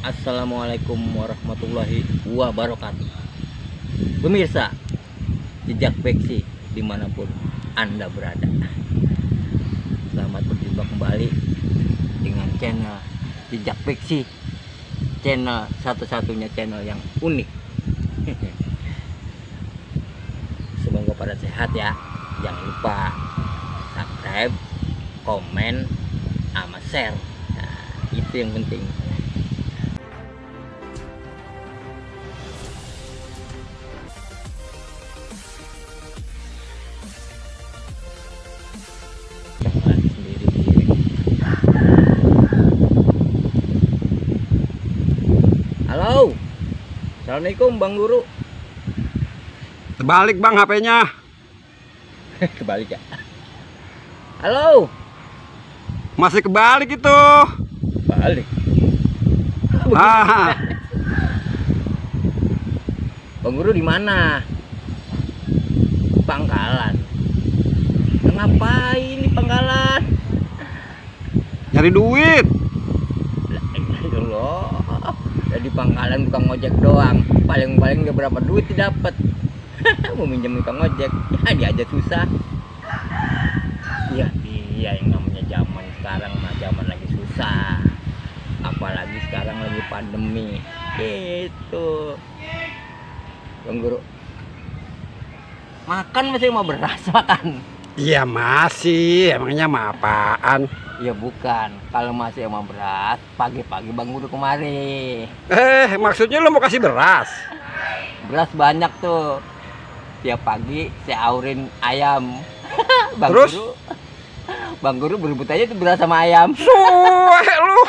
Assalamualaikum warahmatullahi wabarakatuh. Pemirsa Jejak Peksi dimanapun Anda berada, selamat berjumpa kembali dengan channel Jejak Peksi, channel satu-satunya channel yang unik. Semoga pada sehat ya. Jangan lupa subscribe, komen, sama share. Nah, itu yang penting. Halo, assalamualaikum Bang Guru. Terbalik bang HP-nya. Kebalik ya. Halo. Masih kebalik itu. Balik. Ah, Bang Guru di mana? Pangkalan. Ngapain di Pangkalan? nyari duit. Ya Allah. Di Pangkalan bukan ngojek doang. Paling-paling gak berapa duit didapat. Mau minjem tukang ojek, ya dia aja susah. Iya, yang namanya zaman sekarang mah zaman lagi susah. Apalagi sekarang lagi pandemi. Itu. Bang Guru. Makan masih mau beras makan. Iya masih. Emangnya mah apaan? Ya bukan. Kalau masih mau beras, pagi-pagi Bang Guru kemari. Maksudnya lo mau kasih beras? Beras banyak tuh. Tiap pagi saya aurin ayam. Bang Terus? Bang Guru berebut aja tuh beras sama ayam. Suwe lu.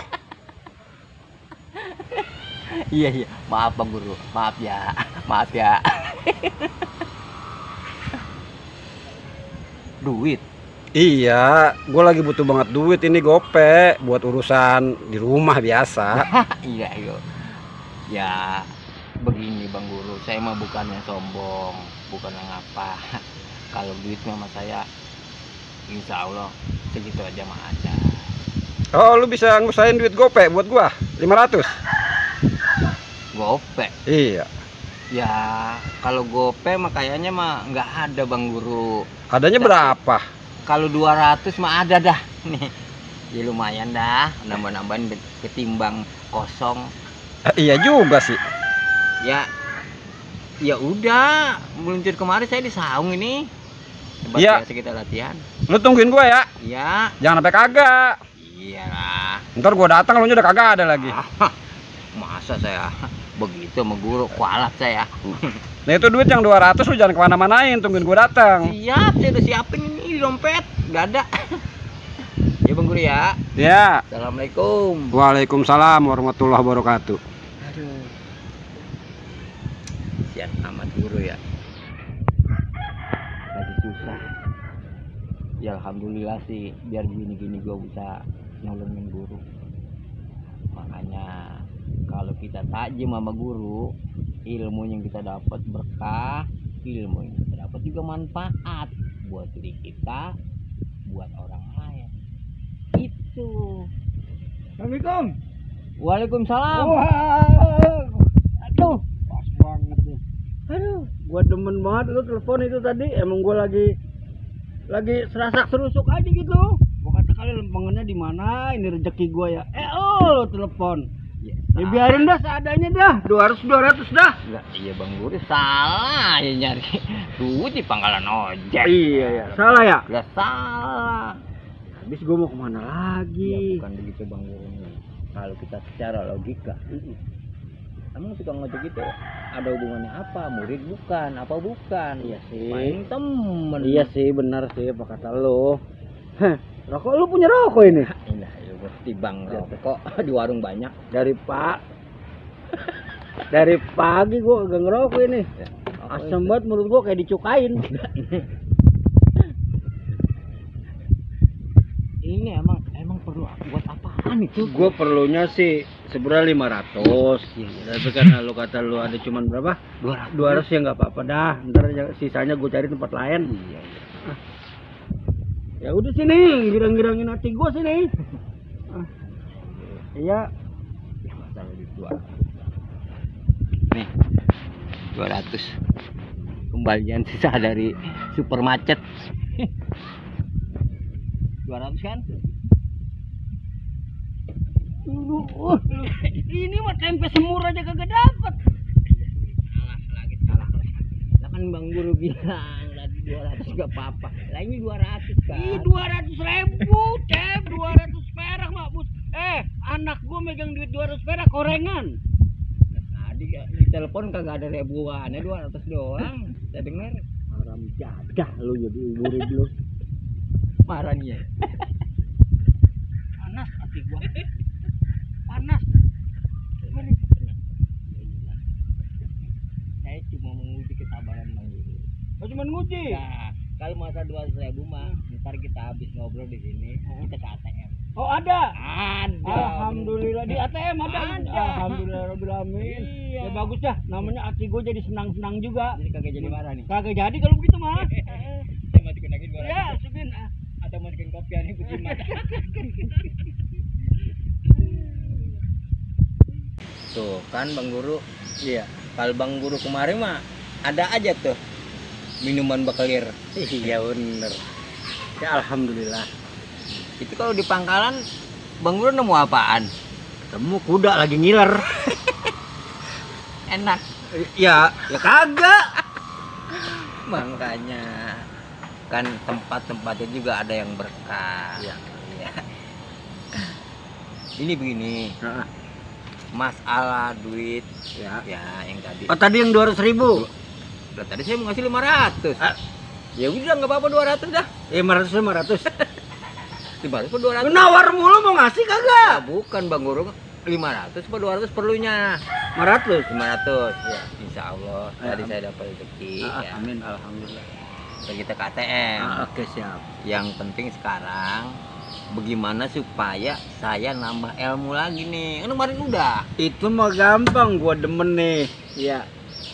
Iya. Maaf Bang Guru. Maaf ya. Duit. Iya, gue lagi butuh banget duit ini gope buat urusan di rumah biasa. Iya. Ya begini Bang Guru, saya mah bukannya sombong, bukannya ngapa. Kalau duit sama saya, insya Allah segitu aja mah ada. Oh, lu bisa ngusahain duit gope buat gua 500. Gope. Iya. Ya kalau gope mah kayaknya mah nggak ada Bang Guru. Adanya berapa? Kalau 200 mah ada dah nih. Ya lumayan dah, nambah-nambahin ketimbang kosong. Iya juga sih. Ya udah, meluncur kemarin saya di saung ini. Tempat Iya. biasa kita latihan. Lu tungguin gua ya. Iya. Jangan sampai kagak. Iyalah. Ntar gua datang lu udah kagak ada lagi. Masa saya begitu sama Guru, kualat saya. Nah itu duit yang 200 lu jangan kemana-manain, tungguin gua datang. Siap, saya udah siapin ini di dompet, nggak ada. Ya Bang Guru ya. Ya. Assalamualaikum. Waalaikumsalam warahmatullahi wabarakatuh. Aduh. Sian amat Guru ya. Lagi susah. Ya alhamdulillah sih, biar gini-gini gua bisa nolongin Guru. Makanya kalau kita tajam sama Guru, ilmu yang kita dapat berkah, ilmu yang kita dapat juga manfaat buat diri kita, buat orang lain. Itu. Assalamualaikum. Waalaikumsalam. Wah, Aduh, pas banget nih. aduh. Gua demen banget lu telepon itu tadi. Emang gua lagi serasak serusuk aja gitu. Gua kata kali lempengannya di mana? Ini rezeki gua ya. Lu telepon. Ya biarin dah seadanya dah. 200 dah. Enggak, iya Bang Guru salah ya nyari duit di Pangkalan ojek. Iya ya. Salah ya? Enggak salah. Habis gua mau kemana Ya lagi? bukan begitu Bang Guru nih. Kalau kita secara logika, emang tukang ojek itu ada hubungannya apa? Murid bukan, apa bukan? Iya sih. Main temen. Iya sih, benar sih apa kata lu. Rokok lu punya rokok ini? Indah, ya pasti Bang rokok di warung banyak. Dari pagi gua gak ngerokok ini. Ya, Asam banget menurut gua kayak dicukain. Ini emang perlu buat apaan itu? Gua perlunya sih sebenarnya 500. Tapi karena lu kata lu ada cuman berapa? 200 ya nggak apa-apa dah. Ntar sisanya gua cari tempat lain. Iya. Ya udah sini, girang-girangin hati gua sini. Iya. taruh di 200. Nih 200 kembalian sisa dari supermarket. 200 kan? Ini mah tempe semur aja kagak dapat. Salah. Lah kan Bang Guru bilang tadi 200 gak apa-apa. Lah ini 200 kan. Ih, 200.000, Cep, 200 perak mak bus. Anak gua megang duit 200 perak korengan. Tadi di telepon kagak ada ribuannya, 200 doang. Saya dengar. Haram jadah lu jadi murid lu. Marah nih ya. Panas hati gua. Panas. Saya cuma menguji kesabaran Bang Guru. Oh, cuman nguji. Nah, kalau masa 200.000 mah, ntar kita habis ngobrol di sini, kita ke ATM. Oh, ada. Ada. Alhamdulillah di ATM ada. Ada. Alhamdulillah rabbil alamin. Iya. Ya bagus dah, namanya hati gua jadi senang-senang juga. Jadi kagak jadi marah nih. Kagak jadi kalau begitu mah. Saya mau dikenakin 200. Ya, Subin. Atau mau bikin kopian nih bagaimana? Tuh kan Bang Guru. Iya. Kalau Bang Guru kemarin mah ada aja tuh minuman bekelir. Iya bener. Ya alhamdulillah. Itu kalau di pangkalan Bang Guru nemu apaan? Ketemu kuda lagi ngiler. Enak. Ya kagak. Makanya kan tempat-tempatnya juga ada yang berkah. Iya. Iya. Ini begini, Heeh. masalah duit Ya. ya yang tadi. Oh, tadi yang 200.000. Lah tadi saya mau ngasih 500. Ah. Ya udah nggak apa-apa 200 dah. 500. 500 per 200. Nawar mulu mau ngasih Ya, kagak? bukan Bang Guru, 500 per 200 perlunya. 500. 500 ya, insya Allah tadi Amin. saya dapat rezeki ya. Amin alhamdulillah. Dan kita ke ATM. Oke, siap. Yang penting sekarang bagaimana supaya saya nambah ilmu lagi nih. Kan kemarin udah. Itu mah gampang, gua demen nih. Iya.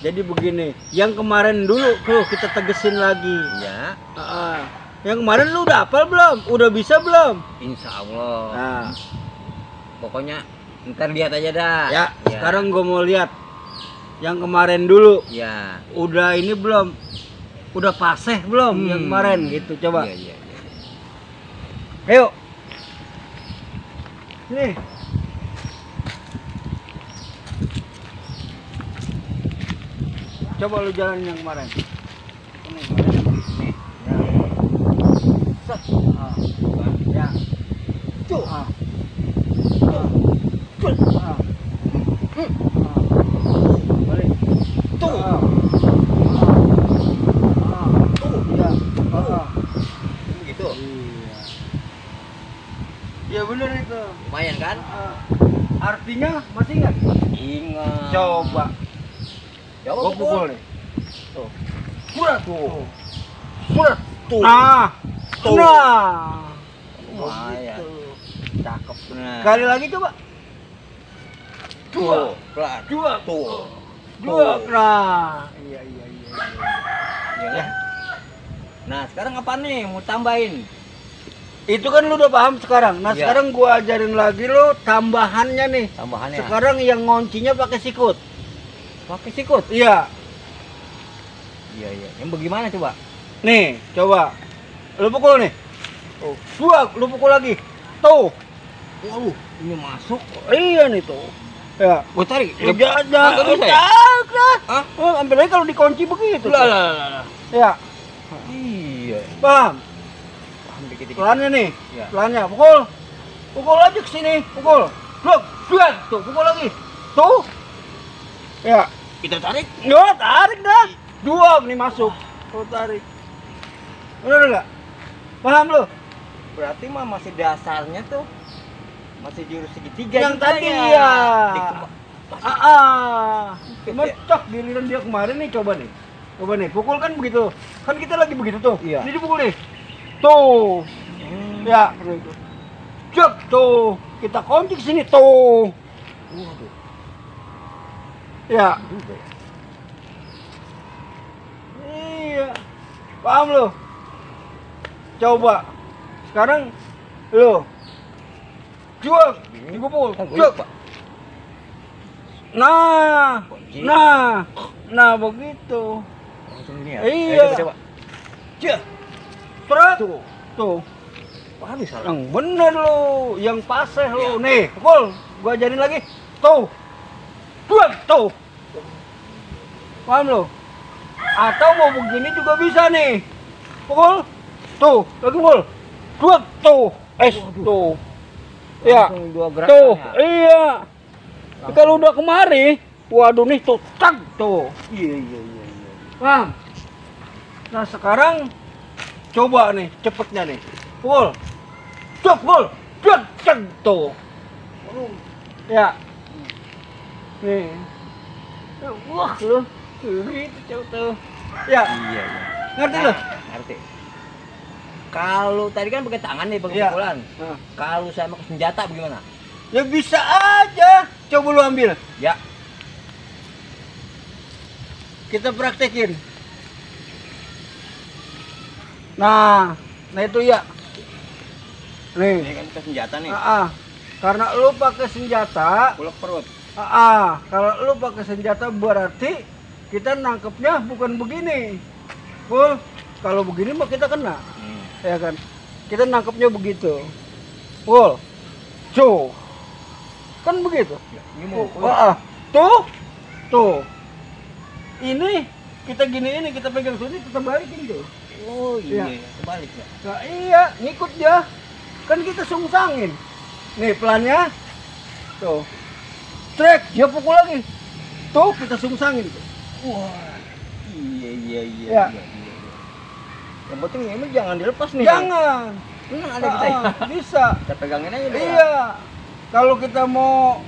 Jadi begini, yang kemarin dulu tuh kita tegesin lagi. Ya, Yang kemarin lu udah hafal belum? Udah bisa belum? insya Allah. Nah, Pokoknya ntar lihat aja dah. ya, sekarang gua mau lihat yang kemarin dulu. Ya. Udah ini belum? Udah paseh belum yang kemarin gitu, coba. Iya. Ayo. Nih. Coba lu jalan yang kemarin. Ini. Nih. Ya. Set. Ya. Tuh. Balik. Tuh. Ya. Begitu. Iya. Ya bener itu. Lumayan kan? Artinya masih ingat? Ingat. Coba. Coba Gua pukul nih. Tuh. Burat tuh. Burat tuh. Nah. Tuh. Nah. Lumayan. Begitu. Cakep bener. Sekali lagi coba. Tuh. Pelan. Dua. Tuh. Dua. Tuh. Nah. Iya. Iya kan? Nah, sekarang apa nih? Mau tambahin? Itu kan lu udah paham sekarang. Nah, Iya. sekarang gua ajarin lagi lu tambahannya nih. Tambahannya. Sekarang yang ngoncinya pakai sikut. Pakai sikut. Iya. Iya. Yang bagaimana coba? Nih, coba. Lu pukul nih. Oh. Dua, lu pukul lagi. Tuh. Waduh, ini masuk. Iya nih tuh. Ya. Gua tarik. Jangan, Nggak bisa ya? Hah? ambil aja kalau dikunci begitu. Lah. Ya, Iya. paham. Paham dikit-dikit. Pelannya nih, Ya. pelannya. Pukul aja ke sini, pukul. Blok, dua, tuh, pukul lagi. Tuh. Ya, Kita tarik. ya tarik dah. Dua nih masuk. Tuh tarik. Bener enggak? Paham lu? Berarti mah masih dasarnya tuh masih jurus segitiga. Yang juga tadi ya. Dikema- Mecok giliran dia kemarin nih, coba nih. Coba nih, pukul kan begitu. Kan kita lagi begitu tuh. Iya. Ini dipukul nih. Tuh. Ya, begitu. Cek tuh. Kita kunci ke sini tuh. Waduh. Ya. Juga ya. Iya. Paham lu? Coba. Sekarang lu. Jual. Dipukul. Kan gua Cek. lupa. Nah, Kunci. nah begitu. Langsung ini ya. Iya. Coba. Cih, truk. Tuh. Tuh, Waduh salah. yang bener lu, yang paseh Iya. lu. Nih, pukul, gua ajarin lagi. Tuh, tuh. Paham lu? Atau mau begini juga bisa nih. Pukul, tuh, lagi pukul. Tuh, tuh. Ya, Langsung dua gerakan tuh, ya. iya. Kalau udah kemari, waduh nih tuh, tak tuh. Iya. Paham? Nah sekarang coba nih cepetnya nih. Pukul. Pukul. Cek tuh. Ya. Nih. Wah lu. Gitu tuh. Ya. Iya. Ngerti lu? Ngerti. Kalau tadi kan pakai tangan nih, pakai Iya. pukulan. Nah. Kalau saya pakai senjata bagaimana? Ya bisa aja. Coba lu ambil. Ya. Kita praktekin. Nah itu ya. Ini Nih. kan pakai senjata nih. Karena lu pakai senjata, Ulek perut. kalau lu pakai senjata berarti kita nangkepnya bukan begini. Full. Kalau begini mah kita kena, ya kan? Kita nangkepnya begitu. Full. Cuh. Kan begitu. Ya, ini mau Tuh. Ini kita gini ini kita pegang sini kita balikin tuh. Oh iya, Iya. kebalik ya. Nah, iya, ngikut dia. Kan kita sungsangin. Nih pelannya. Tuh. Trek, dia pukul lagi. Tuh, kita sungsangin tuh. Wah. Iya. Ya. Yang penting ini jangan dilepas nih. Jangan. Ada kita. Ya. Bisa. Kita pegangin aja dulu. Iya. Kalau kita mau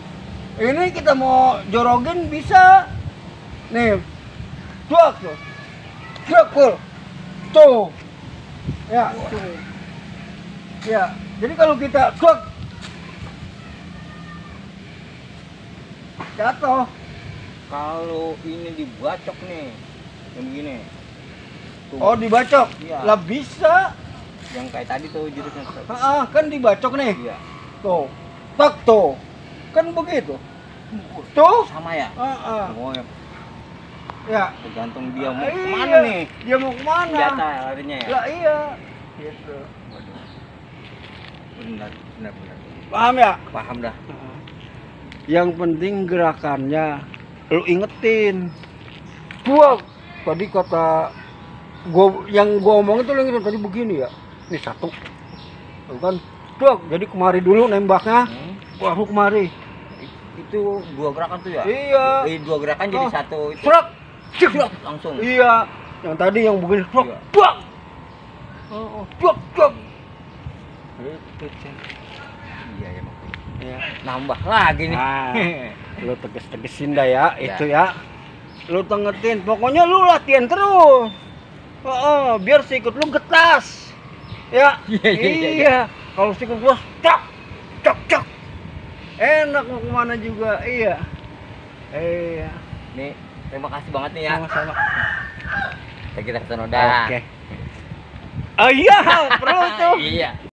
ini kita mau jorogin bisa. Nih. Duak tuh. Duak full. Tuh. Ya, tuh. Ya. Jadi kalau kita duak jatuh. Kalau ini dibacok nih, yang begini. Tuh. Oh, dibacok. Iya. Lah bisa. Yang kayak tadi tuh jurusnya. Kan dibacok nih. Iya. Tuh. Tak tuh. Kan begitu. Tuh. Sama ya? Oh, ya. Ya. Tergantung dia mau Iya. kemana nih. Dia mau kemana? Senjata larinya ya. Lah iya. Gitu. Waduh. Benar. Paham ya? Paham dah. Yang penting gerakannya lu ingetin. Gua tadi kata yang gua omongin tuh lu ingetin tadi begini ya. Nih satu. Tuh kan. Tuh, jadi kemari dulu nembaknya. Baru kemari. Itu dua gerakan tuh ya? Iya. Dua gerakan jadi Oh. satu itu. Frak. Ceklok langsung. Iya. Yang tadi yang begini. Frak. Iya. Frak. Frak. Iya ya makanya. Ya. Nambah lagi nih. Lu teges-tegesin dah ya, Ya. itu ya. Lu tengetin, pokoknya lu latihan terus. Biar sikut lu getas. Ya. Iya. Kalau sikut gua cak. Enak mau kemana juga, iya. Iya. Nih, terima kasih banget nih ya. Sama-sama. Kita sono dah. Oke. Oh iya, perlu tuh. Iya.